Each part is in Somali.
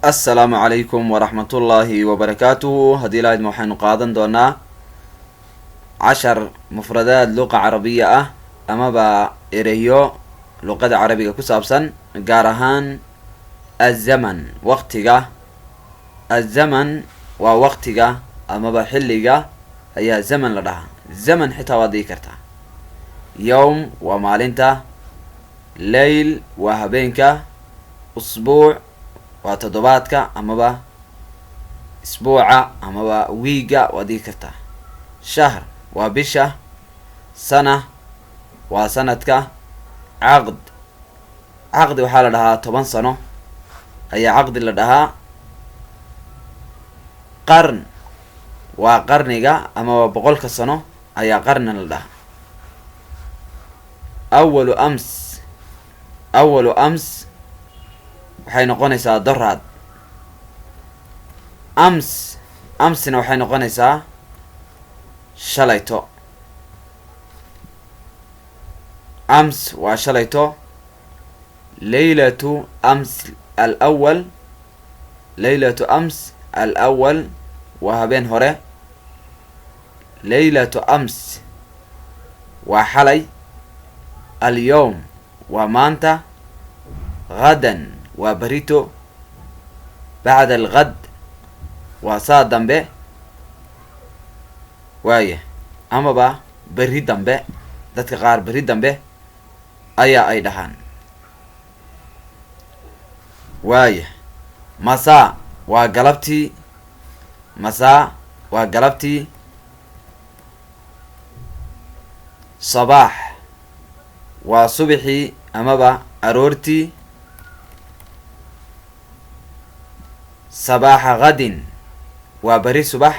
Assalaamu calaykum waraxmatullaahi wabarakaatuhu. Haddii lahaydma waxaynu qaadan doonaa cashar mufradaad luqa carabiya ah amaba ereyo luqada carabiga ku saabsan, gaar ahaan azaman, waqtiga. Azaman waa waqtiga amaba xilliga ayaa zaman la dhahaa. Zaman xitaa waad dhigi kartaa. Yowm waa maalinta, leyl waa habeenka, usbuuc waa toddobaadka amaba isbuuca amaba wiiga waad dhigi kartaa, shahr waa bisha, sana waa sanadka, caqd, caqdi waxaa la dhahaa 10 sano ayaa caqdi la dhahaa, qarn waa qarniga amaba 100-ka sano ayaa qarni la dhahaa. Awalu ams, awalu ams waxay noqonaysaa doraad. Ams, amsina waxay noqonaysaa shalayto. Ams waa shalayto. Laylatu ams al awal, laylatu ams al awal waa habeen hore. Laylatu ams waa xalay. Alyowm waa maanta. Ghadan waa berito. Bacda alghad waa saa dambe waaya amaba berri dambe, dadka qaar berri dambe ayaa ay dhahaan. Waaya, masaa waa galabtii, masaa waa galabtii. Sabaax waa subixii amaba aroortii. Sabaaxa khadin waa beri subax.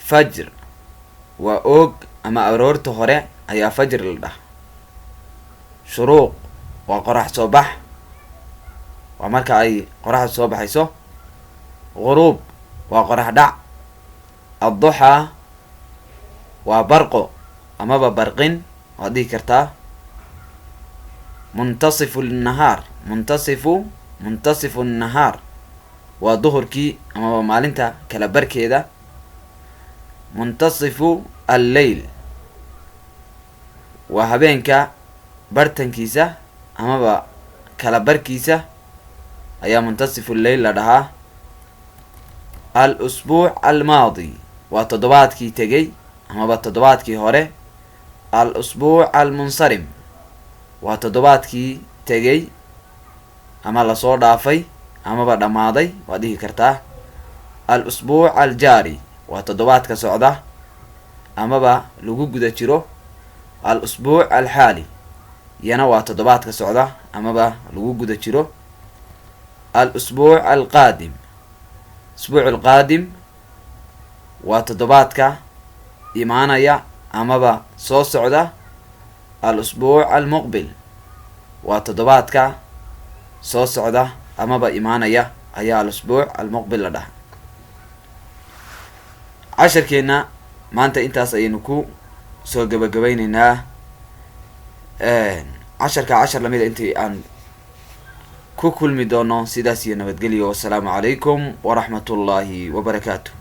Fajr waa oog ama aroorta hore ayaa fajr la dhaha. Shuruuq waa qorax soo bax, waa marka ay qoraxda soo baxayso. Ghuruub waa qorax dhac. Adduxaa waa barqo amaba barqin waad dhihi kartaa. Muntasifu nahaar, muntasifu, muntasifu nahaar waa duhurkii amaba maalinta kala barkeeda. Muntasifu alleyl waa habeenka bartankiisa amaba kala barkiisa ayaa muntasifu lleyl la dhahaa. Al usbuuc almaadi waa toddobaadkii tegey amaba toddobaadkii hore. Al usbuuc almunsarim waa toddobaadkii tegey ama lasoo dhaafay amaba dhammaaday waad dhihi kartaa. Al usbuuc aljaari waa toddobaadka socda amaba lagu guda jiro. Al usbuuc alxaali iyana waa toddobaadka socda amaba lagu guda jiro. Al usbuuc alqaadim, usbuuc alqaadim waa toddobaadka imaanaya amaba soo socda. Al usbuuc almuqbil waa toddobaadka soo socda amaba imaanaya ayaa al usbuuc almuqbil la dhaha. Casharkeenna maanta intaas ayaynu ku soo gabagabayneynaa. Casharka cashar lamida intii aan ku kulmi doono, sidaas iyo nabadgelyo. Wassalaamu calaykum waraxmat ullaahi wabarakaatu.